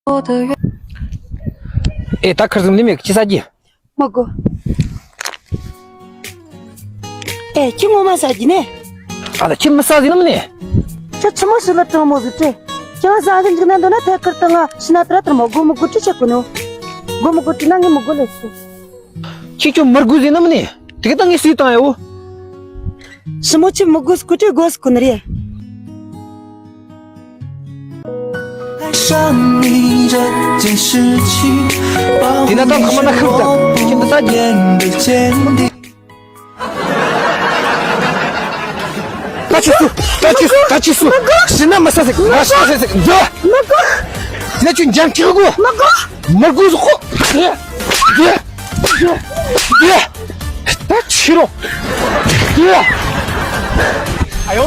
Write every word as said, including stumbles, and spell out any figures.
ཨེ། ད་ཁིར་ཟིམ་ལི་མེད་ཅི་ཟ་རྒྱུ། མི་དགོས། ཨེ། ཁྱི་ངོ་མ་ཟ་རྒྱུ་ནས། ཨ། ད་ཁྱི་མི་ཟ་ཟིན་ནམ་ནས། ཁྱི་ཆི་མོ་ཞིག་ལ་དྲང་མོ་ཟིག་སྤྲད། ཁྱི་ང་ཟ་གི་འཇུག་ན་འདོད་ན་ཐད་ཀར་དུ་ང་ཤི་ན་ཏྲ་ཏྲ་མོ་དགོས་མི་དགོས་ཅི་བྱེད་དགོས་ནོ། དགོས་མི་དགོས་ཅི་ན་ངས་མི་དགོས་ལས་སུ། ཁྱི་ཁྱོད་མི་དགོས་ཟིན་ནམ་ནས། དེ་ག་ད་ངས་སུས་བཏང་ཡོ། ཞི་མོ་ཁྱི་མི་དགོས་སྐུ་དྲི་དགོས་སྐུ་ནི་རེད། དེ་ན་ད་ཁོ་མ་ན་ཁུར་ད་ཁྱི་འདི་ས་རྒྱུ། ད་ཆི་སུ། ད་ཆི་སུ། ད་ཆི་སུ། ཞི་ན་མ་ས་སེ། མ་ས་སེ། འདི། མི་དགོས། དེ་ན་ཁྱོད་འཇམ་ཁྱི་གོ། མི་དགོས། མི་དགོས་སོ། འདི། འདི། འདི། ད་ཕྱི་རོ། འདི། ཨ་ཡོ།